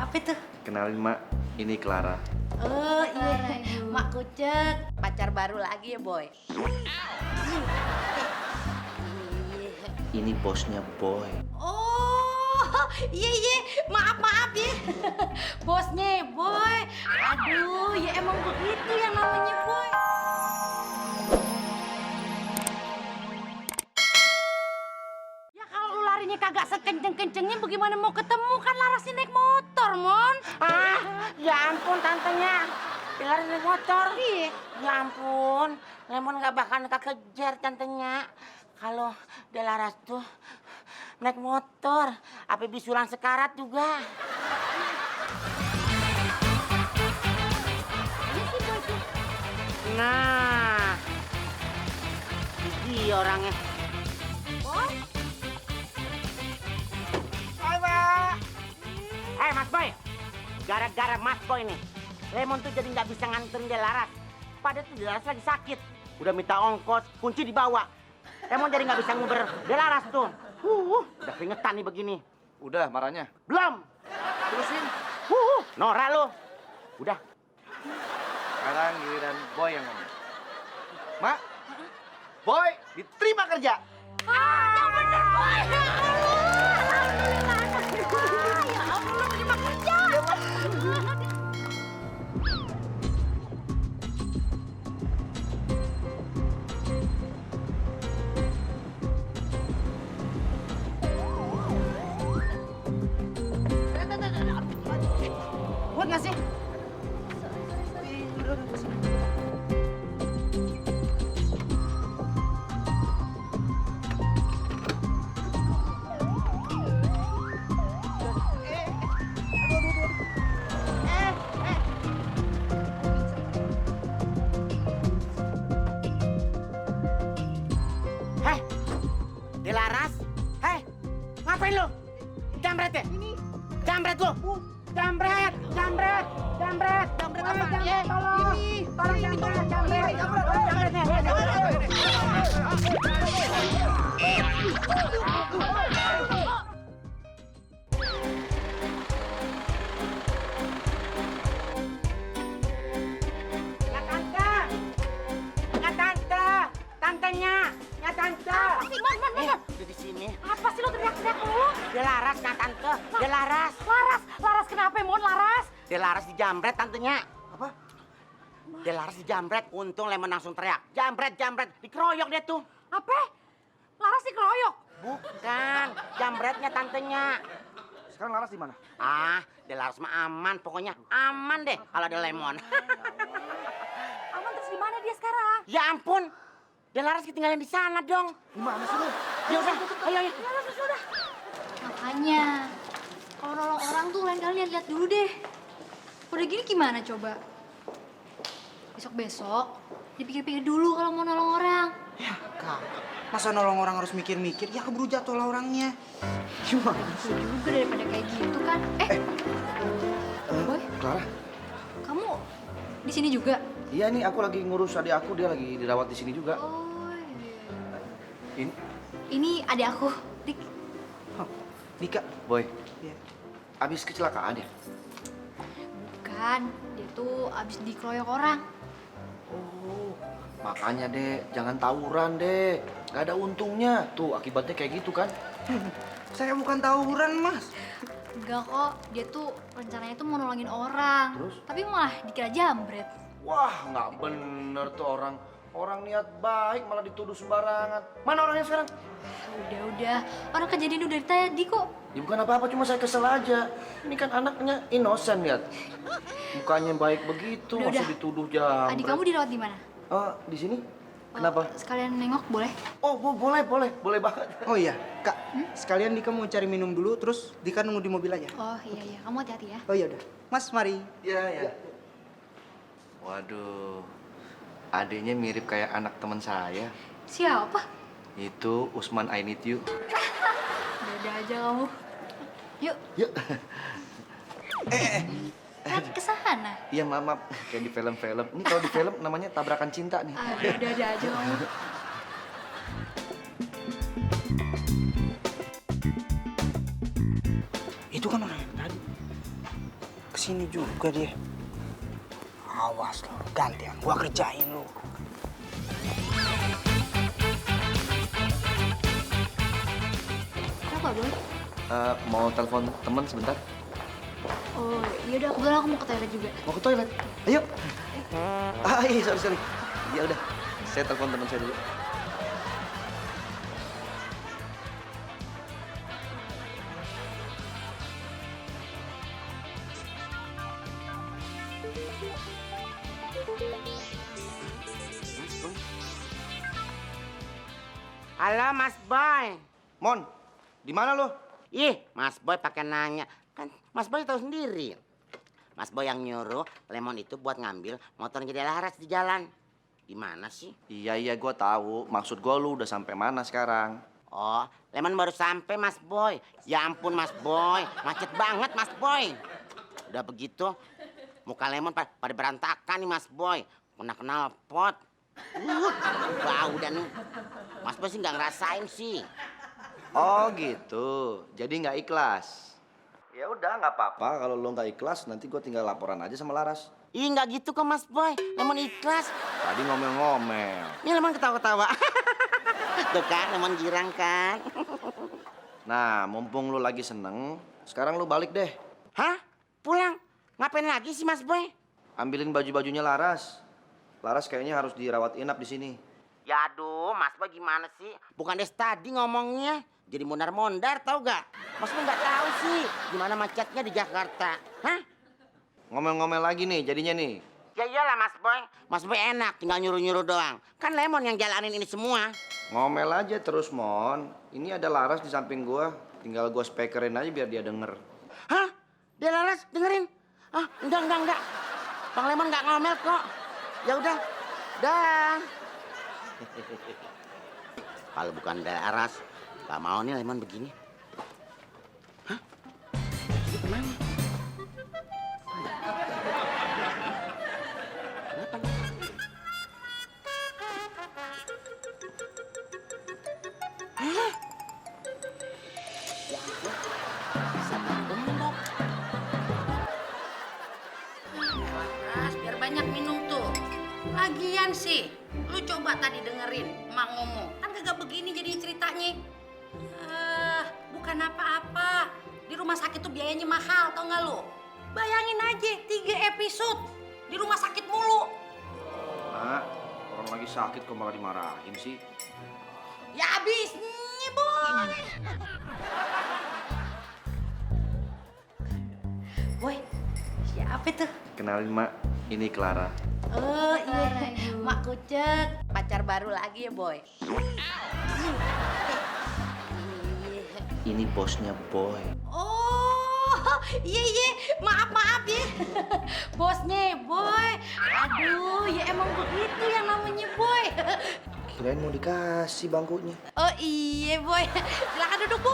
Apa tuh? Kenalin Mak, ini Clara. Oh iya, Mak Kucek. Pacar baru lagi ya, Boy? Ini bosnya Boy. Oh, iya. Maaf ya. Bosnya Boy. Aduh, ya emang begitu yang namanya Boy. Ya kalau lu larinya kagak sekenceng-kencengnya bagaimana mau ketemu? Kan Larasnya naik motor, Mon. Ya ampun tantenya, Dilaras naik motor. Iya. Ya ampun, Lemon gak bakal kekejar tantenya. Kalau Delaras tuh naik motor, apa bisulan sekarat juga. Nah, ini orangnya. Boy? Mas Boy, gara-gara Mas Boy nih, Lemon tuh jadi nggak bisa nganterin Delaras. Padahal tuh Delaras lagi sakit, udah minta ongkos, kunci dibawa. Lemon jadi nggak bisa nguber Delaras tuh. Udah keringetan nih begini. Udah marahnya? Belum. Terusin. Nora lo. Udah. Sekarang giliran Boy yang ngomong. Mak, Boy diterima kerja. Yang bener, Boy. Alhamdulillah. Ya Allah, terima kerja. Buat nggak sih? Hei, Delaras. Hei, ngapain lo? Jambret ya? Jambret lo. Jambret. Jambret apa? Tolong. Tolong jambret. Ya tante. Tantenya. Ya tante. Apa sih, Mon? Udah di sini. Apa sih lo teriak-teriak mulu? Delaras nah tante. Delaras. Laras kenapa, Mon? Laras? Delaras dijambret tantenya. Apa? Delaras dijambret. Untung Lemon langsung teriak. Jambret. Dikeroyok dia tuh. Apa? Laras dikeroyok? Bukan. Jambretnya tantenya. Sekarang Laras di mana? Delaras mah aman. Pokoknya aman deh kalau ada Lemon. Aman terus di mana dia sekarang? Ya ampun. Delaras ketinggalan di sana dong. Gimana sih lu? Ya udah. Ayo. Makanya, kalau nolong orang tuh lain kali lihat dulu deh. Udah gini gimana coba? Besok-besok, dipikir-pikir dulu kalau mau nolong orang. Ya, Kak. Masa nolong orang harus mikir-mikir? Ya keburu jatuh lah orangnya. Gimana? Itu juga daripada kayak gitu kan. Boy, Clara? kamu di sini juga? Iya nih, aku lagi ngurus adik aku, dia lagi dirawat di sini juga. Oh, iya. Ini, Ini adik aku, Dik. Dika. Boy, Ya. abis kecelakaan ya? Bukan, dia tuh abis dikeroyok orang. Oh, makanya deh, jangan tawuran deh. Gak ada untungnya. Tuh, akibatnya kayak gitu kan? Saya bukan tawuran, Mas. Enggak kok, dia tuh rencananya tuh mau nolongin orang. Terus? Tapi malah dikira jambret. Wah, nggak bener tuh orang. Orang niat baik malah dituduh sembarangan. Mana orangnya sekarang? Udah, orang kejadian udah dari tadi kok. Ya bukan apa-apa, cuma saya kesel aja. Ini kan anaknya inosen, lihat. Mukanya baik begitu, Udah. masih dituduh jambret. Adik kamu dirawat di mana? Di sini? Kenapa? Sekalian nengok boleh? Oh, boleh banget. Oh iya, Kak. Sekalian Dika mau cari minum dulu, terus Dika nunggu di mobil aja. Oh iya, kamu hati-hati ya. Oh iya udah. Mas, mari. Iya. Waduh, adiknya mirip kayak anak teman saya. Siapa? Itu Usman I Need You. Udah aja kamu. Yuk, Yuk. kan ke sana. Iya, maaf. Kayak di film-film. Ini kalau di film namanya tabrakan cinta nih. Udah aja kamu. Itu kan orang yang tadi. sini juga dia. Awas lo, gantian gua kerjain lo. Apa, Boy? Mau telepon teman sebentar. Oh, yaudah aku bilang aku mau ke toilet juga. Mau ke toilet? Ayo. Iya, sorry. Ya udah, saya telepon teman saya dulu. Halo Mas Boy. Mon, di mana lo? Ih, Mas Boy pakai nanya. Kan Mas Boy tahu sendiri. Mas Boy yang nyuruh Lemon itu buat ngambil motor jadi laras di jalan. Gimana sih? Iya, gua tahu. Maksud gua lu udah sampai mana sekarang? Oh, Lemon baru sampai Mas Boy. Ya ampun Mas Boy, macet banget Mas Boy. Udah begitu, muka Lemon pada berantakan nih Mas Boy. Kena knalpot. Bau dan Mas Boy sih nggak ngerasain sih. Oh gitu, jadi nggak ikhlas. Ya udah nggak apa-apa kalau lo nggak ikhlas nanti gue tinggal laporan aja sama Laras. Ih nggak gitu kok Mas Boy, Lemon ikhlas. Tadi ngomel-ngomel. Ini Lemon ketawa-ketawa. Tuh kan, Lemon girang kan. Nah, mumpung lu lagi seneng, sekarang lu balik deh. Hah? Pulang? Ngapain lagi sih Mas Boy? Ambilin baju-bajunya Laras. Laras kayaknya harus dirawat inap di sini. Ya aduh, Mas Boy gimana sih? Bukan des tadi ngomongnya. Jadi mondar-mondar tau gak? Mas Boy nggak tahu sih gimana macetnya di Jakarta. Hah? Ngomel-ngomel lagi nih jadinya nih. Ya iyalah Mas Boy. Mas Boy enak tinggal nyuruh-nyuruh doang. Kan Lemon yang jalanin ini semua. Ngomel aja terus, Mon. Ini ada Laras di samping gua. Tinggal gua speakerin aja biar dia denger. Hah? Dia Laras dengerin? Ah, enggak. Bang Lemon nggak ngomel kok. Ya udah. Dah. Kalau bukan Laras, nggak mau nih Lemon begini. Hah? Jadi kemana? Kenapa? Hah? Ya ampun, bisa bergembok. Laras, biar banyak minum tuh. Lagian sih, lu coba tadi dengerin emak ngomong. Kan kagak begini jadi ceritanya. Bukan apa-apa. Di rumah sakit tuh biayanya mahal, tau gak lu? Bayangin aja, 3 episode di rumah sakit mulu. Nah, orang lagi sakit kok malah dimarahin sih. Ya abisnya, Boy. Boy, siapa tuh? Kenalin, Mak. Ini Clara. Oh iya, Mak Kucek. Pacar baru lagi ya, Boy? Ini bosnya Boy. Oh, iya. Maaf ya. Bosnya, Boy. Aduh, ya emang begitu yang namanya Boy. Kirain mau dikasih bangkunya. Oh iya, Boy. Silakan duduk, Bu.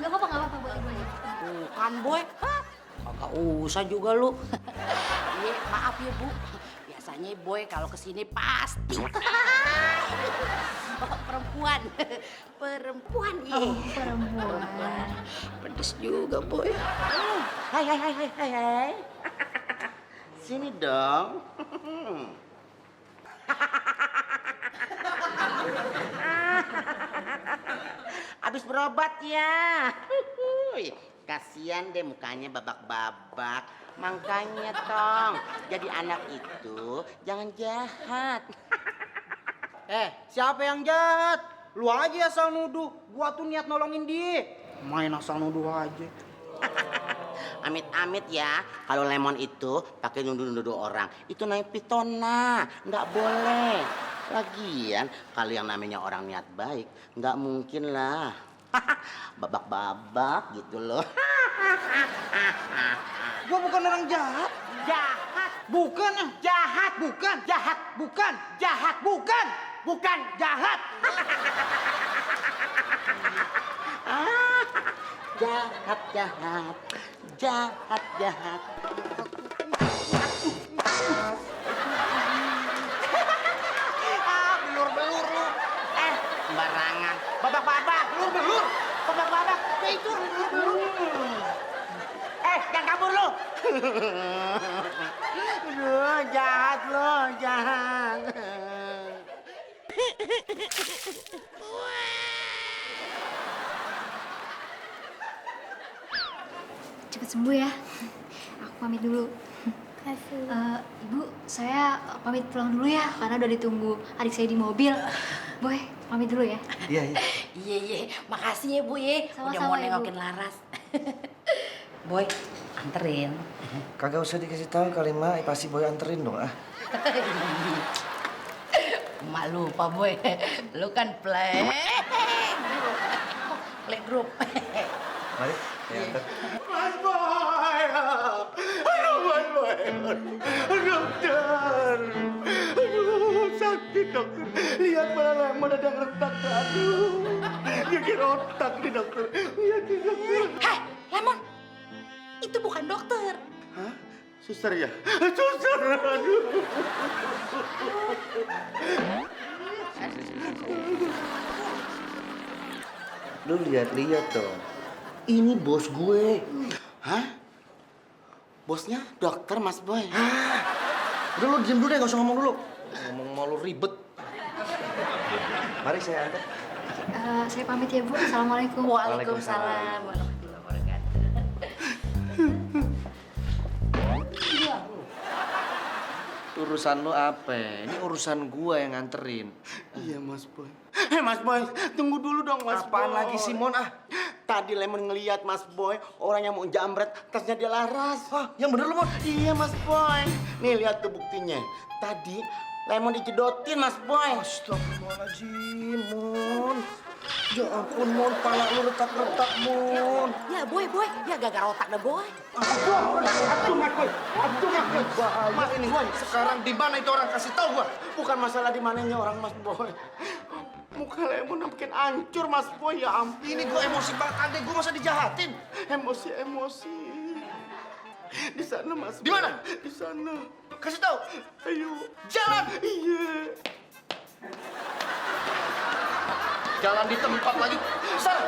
Gak apa-apa, boleh. Bukan, Boy. Hah? Kagak usah juga lu. Iya, maaf ya, Bu. Biasanya Boy kalau kesini pasti bawa perempuan. Perempuan, iya. Oh, perempuan. Pedes juga, Boy. Hai. Sini dong. Habis berobat ya. Kasian deh mukanya babak-babak. Makanya Tong, jadi anak itu jangan jahat. Siapa yang jahat? Lu aja asal nuduh. Gua tuh niat nolongin dia. Main asal nuduh aja. Amit-amit ya, kalau Lemon itu pakai nuduh-nuduh orang, itu naik pitona, nggak boleh. Lagian kalau yang namanya orang niat baik, nggak mungkin lah. Babak-babak gitu loh. Gua bukan orang jahat. Jahat, Bukan. jahat, Bukan. jahat, Bukan. jahat, Bukan. bukan jahat. Jahat. Belur-belur lu. Sembarangan. Babak-babak, belur-belur. Babak-babak, itu belur-belur. Jangan kabur lu. Cepet sembuh ya. Aku pamit dulu. Kasih. Ibu, saya pamit pulang dulu ya, karena udah ditunggu adik saya di mobil. Boy, pamit dulu ya. Iya, iya. Iya, makasih ya Bu ya. Udah Sama-sama, mau Ibu. nengokin Laras. Boy, anterin. Kagak usah dikasih tahu kali, Mak. Pasti Boy anterin dong, ah. Emak lupa Boy, lu kan playgroup. Mari, saya anter. Mas Boy! Aduh, Mas Boy! Dokter! Aduh, sakit dokter. Lihat mana Lemon ada yang retak. Aduh, dia kira otak nih dokter. Lihat nih dokter. Heh, Lemon, itu bukan dokter. Hah? Suster ya? Suster! Aduh. Lu lihat-lihat dong. Ini bos gue. Hah? Bosnya dokter Mas Boy? Udah lu diem dulu deh, gak usah ngomong dulu. Ngomong malu ribet. Mari saya antar. Saya pamit ya, Bu. Assalamualaikum. Waalaikumsalam warahmatullahi wabarakatuh. Urusan lu apa? Ini urusan gua yang nganterin. Iya Mas Boy. Mas Boy, tunggu dulu dong Mas Apaan Boy. lagi sih, Mon? Ah, Tadi Lemon ngeliat Mas Boy, orang yang mau jambret, tasnya dia laras. yang bener lu, Mon. Iya Mas Boy. Nih lihat tuh buktinya. Tadi Lemon dicedotin Mas Boy. Astagfirullahaladzim, Mon. Ya ampun, Mon. Pala lu retak-retak, Mon. Ya Boy, ya gara-gara otak dah Boy. Aduh Mas Boy. Bahaya Mas ini. Boy. Sekarang di mana itu orang? Kasih tahu gua. Bukan masalah di mananya orang Mas Boy. Muka Lemon makin hancur Mas Boy, ya ampun. Ini gua emosi banget. Adek gua masa dijahatin. Emosi. Di sana Mas. Di mana? Di sana. Kasih tahu. Ayo. Jalan. Iya. Jalan di tempat lagi. Sana.